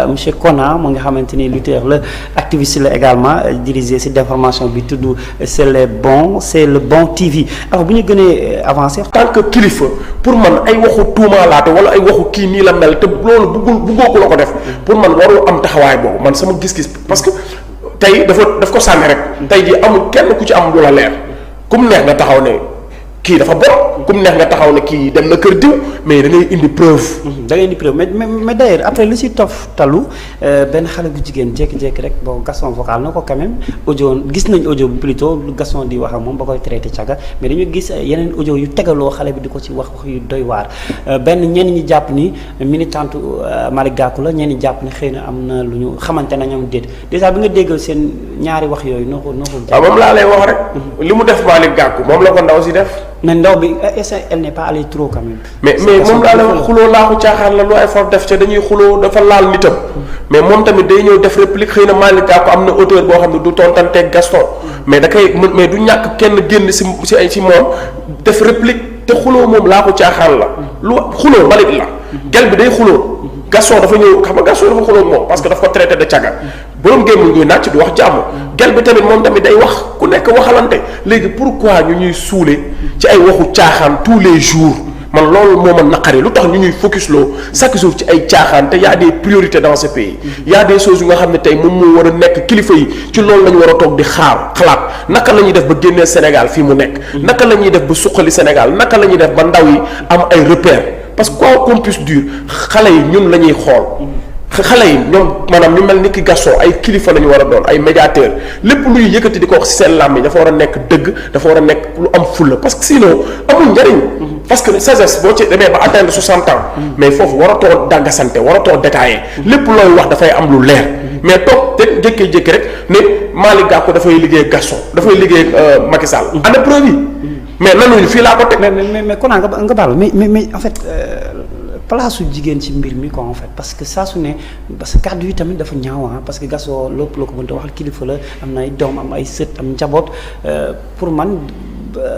monsieur Kona mu nga xamante ni lutteur la activiste la également dirigé ci déformation bi tudd c'est le bon TV alors bu ñu gënee avancé. tant que kilifa pour man ay waxu tuumaalaate wala ay waxu kii nii la mel te loolu buggoo ko la ko def pour man warul am taxawaay boobu man sama gis-gis parce que tey daf ko sànni rek tey jii amul kenn ku ci am lu la leer kum neex nga taxaw ne kii dafa bon kum neex nga taxaw ne kii dem na kër diw mais da ngay indi preuve. da ngay indi preuve mais d'ailleurs après lu si toftalu benn xale bu jigéen jékki-jékki rek bon Gaston vocal na ko quand même audio gis nañ audio bi plutôt lu Gaston di wax ak moom ba koy traité caga mais dañu gis yeneen audio yu tegaloo xale bi di ko ci wax yu doy waar benn ñenn ñi jàpp ni militante Malick Gakou la ñenn ñi jàpp ni xëy na am na lu ñu xamante na ñoom déet déjà bi nga déggal seen ñaari wax yooyu noo ko waaw moom laa lay wax rek li mu def Malick Gakou moom la ko ndaw si def. mais ndaw bi elle n'est pas allée trop quand même. mais moom laa la xuloo laa ko caaxaan la lu ay for def ca dañuy xuloo dafa laal nitam. mais moom tamit day ñëw def réplique xëy na Malick Gakou am na auteur boo xam ne du tontanteeg Gaston. mais da koy mais du ñàkk kenn génn si moom def réplique te xuloo moom laa ko caaxaan la. lu xuloo mbalit la. gel bi day xuloo. Gaston dafa ñëw xam nga Gaston dafa xuloo moom parce que daf ko traité de caga. borom gémmuñ guy nàcc du wax jàmm. gel bi tamit moom tamit day wax ku nekk waxalante léegi pourquoi ñu ñuy suule ci ay waxu caaxaan tous les jours man loolu moo ma naqari lu tax ñu ñuy focus loo chaque jour ci ay caaxaan te y a des priorités dans ce pays. y a des choses yu nga xam ne tey moom moo war a nekk kilifa yi ci loolu la ñu war a toog di xalaat naka la ñuy def ba génnee Sénégal fii mu nekk. naka la ñuy def ba suqali Sénégal naka la ñuy def ba ndaw yi am ay repères parce que quoi qu'on puisse dire xale yi ñun la ñuy xool. xale yi ñoom maanaam ñu mel ni ki Gaston ay kilifa la ñu war a doon ay médiateur lépp luy yëkkati di ko wax ci seen làmmiñ dafa war a nekk dëgg dafa war a nekk lu am fulla parce que sinon amul njariñ parce que sagesse boo ci demee ba atteindre 60 ans mais foofu waratoo dàggasante waratoo détaillé lépp looy wax dafay am lu leer mais toog te jékkee-jékki rek ne Malick Gakou dafay liggéey Gaston dafay liggéey Macky Sall ana preuve yi mais nanuñu fii laa ko teg mais kon nga baal mais en fait place su jigéen ci mbir mi quoi en fait parce que saa su ne parce que kàddu yi tamit dafa ñaaw parce que Gaston lépp loo ko mënta waxal kilifa la am na ay doom am ay sët am njaboot pour man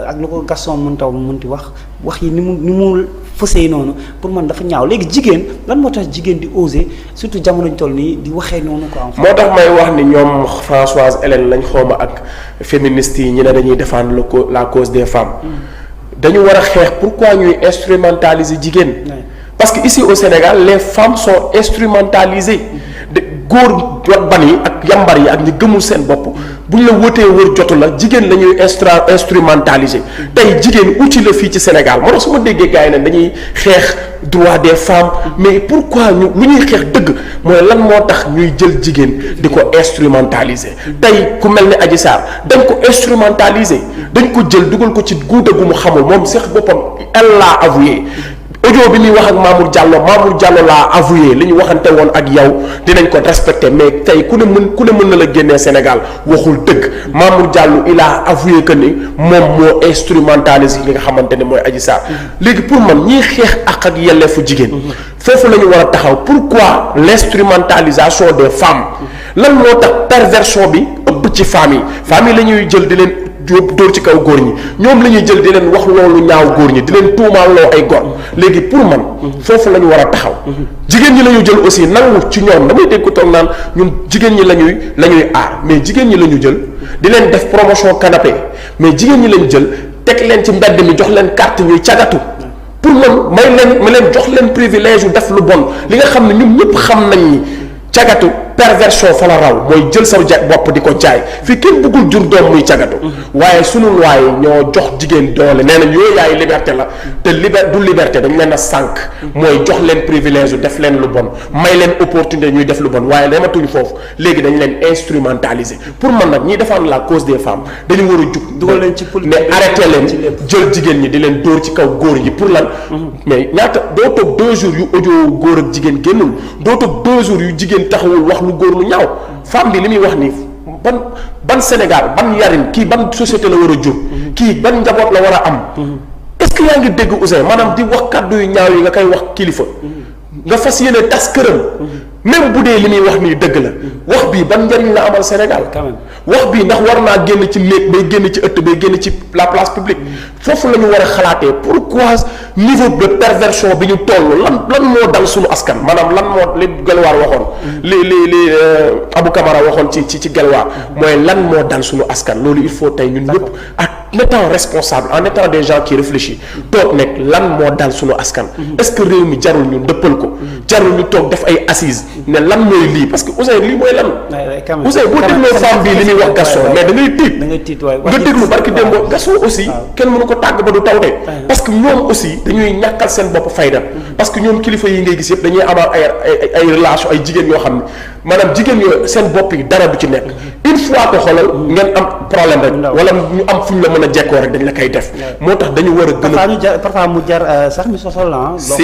ak lu ko Gaston mënti wax yi ni mu fësee noonu pour man dafa ñaaw léegi jigéen lan moo tax jigéen di oser surtout jamono ñu toll nii di waxee noonu quoi en fait. moo tax may wax ni ñoom Françoise Hélène lañ xawma ak féministes yi ñu ne dañuy défendre la cause des femmes dañu war a xeex pourquoi ñuy instrumentaliser jigéen. parce que ici au Sénégal les femmes sont instrumentalisées de góor ban yi ak yambar yi ak ñi gëmul seen bopp bu ñu la wëtee wër jotu la jigéen la ñuy instrumentaliser tey jigéen outil la fii ci Sénégal moo tax su ma déggee gars yi ne dañuy xeex droit des femmes mais pourquoi lu ñuy xeex dëgg mooy lan moo tax ñuy jël jigéen di ko instrumentaliser tey ku mel ni Adji Sarr dañ ko instrumentaliser dañ ko jël dugal ko ci guuta gu mu xamul moom sax boppam elle l'a avoué audio bi muy wax ak Mamour Diallo laa avoué li ñu waxante woon ak yow dinañ ko respecté mais tey ku ne mën na la génnee Sénégal waxul dëgg Mamour Diallo il a avoué que ni moom moo instrumentalise li nga xamante ne mooy Adji Sarr léegi pour man ñiy xeex ak yelleefu jigéen foofu la ñu war a taxaw pourquoi l'instrumentalisation des femmes lan moo tax perversion bi ëpp ci femmes yi la ñuy jël di leen dóor ci kaw góor ñi ñoom la ñuy jël di leen wax loolu ñaaw góor ñi di leen tuumaaloo ay góor léegi pour man foofu la ñu war a taxaw jigéen ñi la ñu jël aussi nangu ci ñoom damay dégg ko toog naan ñun jigéen ñi la ñuy aar mais jigéen ñi la ñu jël di leen def promotion canapé mais jigéen ñi lañ jël teg leen ci mbedd mi jox leen carte ñuy cagatu pour man ma leen jox leen privilège yu def lu bon li nga xam ne ñun ñëpp xam nañ ni cagatu perversion fa la raw mooy jël sa bopp di ko jaay fii kenn bëggul jur doom muy cagatu waaye sunu loi yi ñoo jox jigéen doole nee nañ yooyu yaay liberté la te du liberté dañ leen a sànq mooy jox leen privilège yu def leen lu bon may leen opportunité ñuy def lu bon waaye dematuñ foofu léegi dañ leen instrumentaliser pour man nag ñiy défendre la cause des femmes dañu war a jug dugal leen ci politique mais arrêté leen jël jigéen ñi di leen dóor ci kaw góor ñi pour lan mais ñaata doo toog 2 jours yu audio góor ak jigéen génnul doo toog 2 jours yu jigéen taxawul wax lu góor lu ñaaw femme bi li muy wax nii ban Sénégal ban yarin kii ban société la war a jur kii ban njaboot la war a am est-ce que yaa ngi dégg Ouzin maanaam di wax kàddu yu ñaaw yi nga koy wax kilifa nga fas yéene tas këram même bu dee li muy wax nii dëgg la wax bii ban njariñ la amal Sénégal wax bii ndax war naa génn ci néeg bay génn ci ëtt bay génn ci la place publique foofu la ñu war a xalaatee pourquoi niveau de perversion bi ñu toll lan moo dal suñu askan maanaam lan moo li Gelwaar waxoon li Abou Camara waxoon ci Gelwaar mooy lan moo dal suñu askan loolu il faut tey ñun ñëpp en étant responsable en étant des gens qui réfléchissent toog nekk lan moo dal suñu askan est-ce que réew mi jarul ñu dëppal ko jarul ñu toog def ay assises ne lan mooy lii parce que Ouzin lii mooy lan Ouzin boo dégloo femme bi li muy wax Gaston mais da ngay tiit nga déglu barki démb Gaston aussi kenn mënu ko tàgg ba du taw de parce que ñoom aussi dañuy ñàkkal seen bopp fayda parce que ñoom kilifa yi ngay gis yëpp dañuy amal ay relation ay jigéen yoo xam ne maanaam jigéen yooyu seen bopp yi dara du ci nekk une fois que xoolal ngeen am problème rek wala ñu am fu ñu la mën a jekkoo rek dañ la koy def moo tax dañu war a gën a parfois mu jar sax mi sosol la si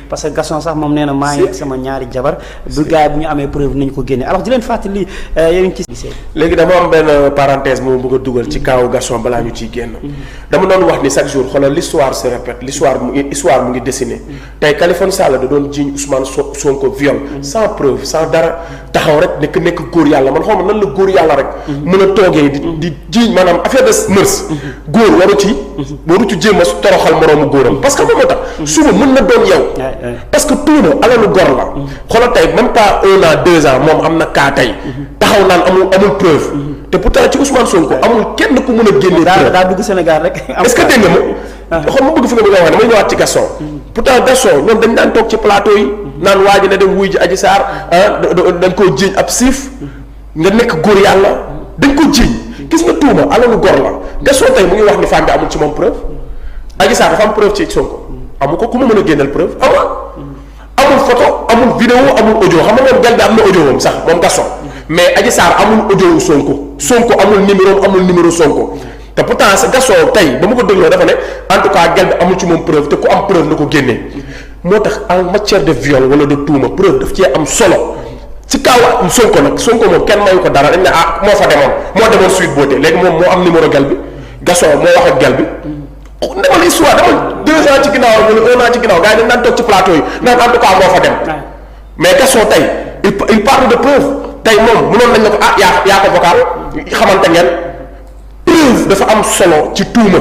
parce que Gaston sax moom nee na maa ngi sama ñaari jabar bu gars yi bu ñu amee preuve nañu ko génne alors di leen fàttali yéen ngi ci léegi dama am benn parenthèse moom bëgg a dugal ci kaawu Gaston balaa ñu ciy génn dama doon wax ni chaque jour xoolal l'histoire se répète l'histoire mu ngi dessiné tey Khalifa Sall da doon jiiñ Ousmane Sonko viol sans preuve sans dara taxaw rek nekk góor yàlla man xaw ma nan la góor yàlla rek mën a toogee di jiiñ maanaam affaire de mœurs góor waru ci jéem a toroxal moroomu góoram parce que moo tax suba mën na doon yow parce que tuuma alalu gor la xoolal tey même pas 1 an 2 ans moom am na kaa tey taxaw naan amul preuve te pourtant ci Ousmane Sonko amul kenn ku mën a génne preuve daa dugg Sénégal rek est-ce que dégg nga ma xool ma bëgg fi nga bëgg a wax damay ñëwaat ci Gaston pourtant Gaston ñoom dañ daan toog ci plateau yi naan waa ji na dem wuy ji Adji Sarr dañ koo jiiñ ab siif nga nekk góor yàlla dañ ko jiiñ gis nga tuuma alalu gor la Gaston tey mu ngi wax ni femme bi amul ci moom preuve Adji Sarr dafa am preuve ci Sonko amu ko ku ma mën a génneel preuve amul photo amul vidéo amul audio xam nga moom gel bi am na audio moom sax moom Gaston mais Adji Sarr amul audio Sonko amul numéro Sonko te pourtant sa Gaston tey ba ma ko dégloo dafa ne en tout cas gel bi amul ci moom preuve te ku am preuve na ko génnee moo tax en matière de viol wala de tuuma preuve daf cee am solo ci kaw Sonko nag Sonko moom kenn mayu ko dara dañ ne moo fa moo demoon Sweet Beauté léegi moom moo am numéro gel bi Gaston moo wax ak gel bi demal histoire demal 2 ans ci ginnaaw wala 1 an ci ginnaaw gars yi dañ daan toog ci plateau yi naan en tout cas moo fa dem mais Gaston tey il parle de preuve tey moom mënoon nañ ne ko yaa ko vocal xamante ngeen preuve dafa am solo ci tuuma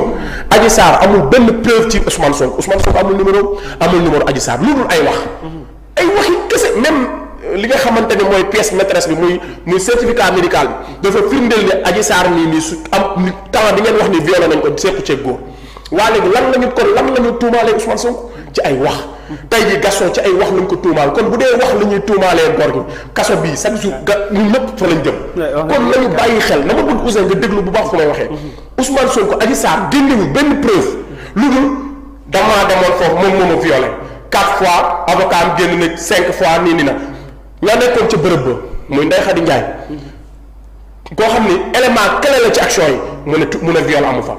Adji Sarr amul benn preuve ci Ousmane Sonko amul numéro Adji Sarr lu dul ay waxi kese même li nga xamante ne mooy pièce maîtresse bi muy certificat médical bi dafa firndeel ne Adji Sarr nii su am temps bi ngeen wax ni violé nañ ko seeku ceeg góor waa léegi lan lañu tuumaalee Ousmane Sonko ci ay wax tey jii Gaston ci ay wax lañ ko tuumaal kon bu dee wax la ñuy tuumaalee góor gi kaso bii chaque jour ñun ñëpp fa lañ jëm kon nañu bàyyi xel na ma bëgg Ousmane nga déglu bu baax fu may waxee Ousmane Sonko Adji Sarr génnewul benn preuve lu dul damaa demoon foofu moom moo ma violé 4 fois avocat am génn na 5 fois nii na ñoo nekkoon ca bërëb ba muy Ndeye Khady Ndiaye koo xam ni élément clé la ci action yi mu ne viol amu fa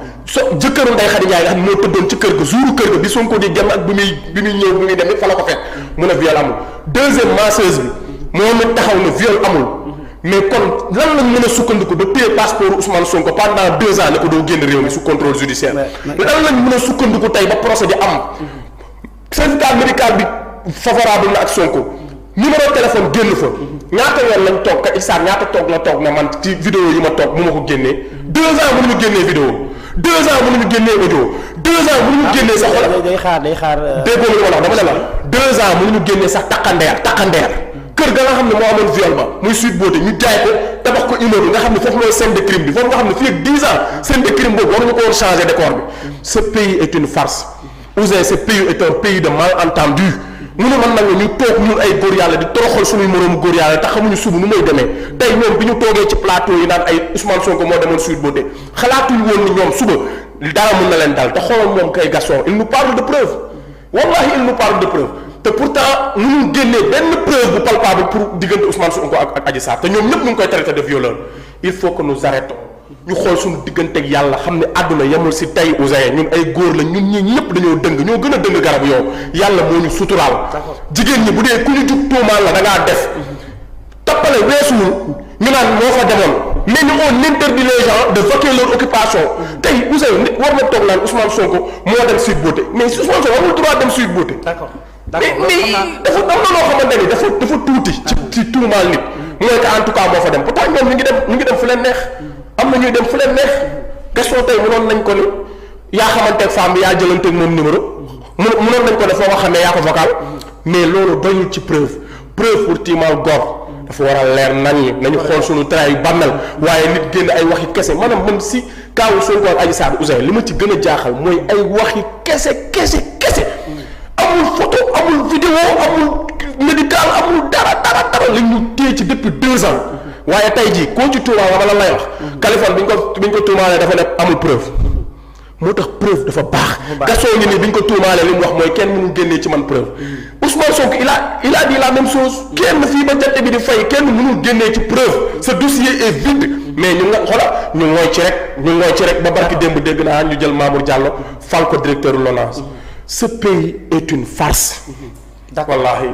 jëkkëru Ndeye Khady Ndiaye nga xam ne moo tëddoon ci kër ga jouru kër ga bi Sonko di dem ak bi muy ñëw bi muy dem it fa la ko fekk mu ne viol amul deuxième masseuse bi moom it taxaw ne viol amul mais kon lan lañ mën a sukkandiku ba téye passeport Ousmane Sonko pendant 2 ans ne ko doo génn réew mi sous contrôle judiciaire lan lañ mën a sukkandiku tey ba procès di am certificat médical bi favorable na ak Sonko numéro téléphone génn fa ñaata yoon lañ toog ka Issa ñaata toog la toog ne man ci vidéo yi ma toog mu ma ko génnee 2 ans mënuñu génnee vidéo 2 ans mënuñu génnee audio 2 ans mënuñu génnee sax xoolal day xaar déggoo li ma wax dama ne la 2 ans mënuñu génnee sax takkandeer kër ga nga xam ne moo amoon viol ba muy Sweet Beauté ñu jaay ko tabax ko immeuble nga xam ne foofu mooy scène de crime bi foofu nga xam ne fii ak 10 ans scène de crime boobu waruñu ko woon changer décor bi ce pays est une farce Ouzin ce pays est un pays de malentendu mu ne man nag ñu toog ñun ay góor yàlla di toroxal suñuy moroomu góor yàlla te xamuñu suba nu may demee tey ñoom bi ñu toogee ci plateau yi naan ay Ousmane Sonko moo demoon Sweet Beauté xalaatuñu woon ni ñoom suba dara mun na leen dal te xoolal moom kay Gaston il nous parle de preuve wallahi il nous parle de preuve te pourtant ñu ngi génnee benn preuve bu palpable pour diggante Ousmane Sonko ak Adji Sarr te ñoom ñëpp ñu ngi koy traité de violeur il faut que nous arrêtons ñu xool suñu digganteeg yàlla xam ne àdduna yemul si tey Ouzin ñun ay góor la ñun ñii ñëpp dañoo dëng ñoo gën a dëng garab yow yàlla moo ñu suturaal jigéen ñi bu dee ku ñu jug tuumaal la da ngaa def tappale weesuwul ñu naan moo fa demoon mais ñu on interdit les gens de vaquer leur occupation tey Ouzin nit war na toog naan Ousmane Sonko moo dem Sweet Beauté mais Ousmane Sonko amul droit dem Sweet Beauté mais dafa am na loo xamante ni dafa tuuti ci tuumaal nit mooy que en tout cas moo fa dem pourtant ñoom ñu ngi dem fu leen neex am na ñuy dem fu leen neex Gaston tey mënoon nañ ko ni yaa xamanteeg femme bi yaa jëlanteeg moom numéro. mënoon nañ ko def foo ko xamee yaa ko vocal. mais loolu doyul ci preuve pour tiimal góor dafa war a leer nañu xool suñu tra yu bàmmel waaye nit génn ay waxi kese maanaam man si kaawu Sonko ak Adji Sarr Ouzin li ma ci gën a jaaxal mooy ay waxi kese amul photo amul vidéo amul médical amul dara la ñu téye ci depuis 2 ans waaye tey jii koo ci tuumaal wala lay wax. Californie bi ñu ko tuumaalee dafa nekk amul preuve. moo tax preuve dafa baax. Gaston ngi nii bi ñu ko tuumaalee li mu wax mooy kenn mënul génnee ci man preuve. Ousmane Sonko il a dit la même chose. kenn fii ba jant bi di fay kenn mënul génnee ci preuve ce dossier est vide. mais ñu nga xoola ñu ngooy ci rek ba barki démb dégg naa ñu jël Mamour Diallo fal ko directeur de l'ONAS. ce pays est une farce. d'accord wallaahi.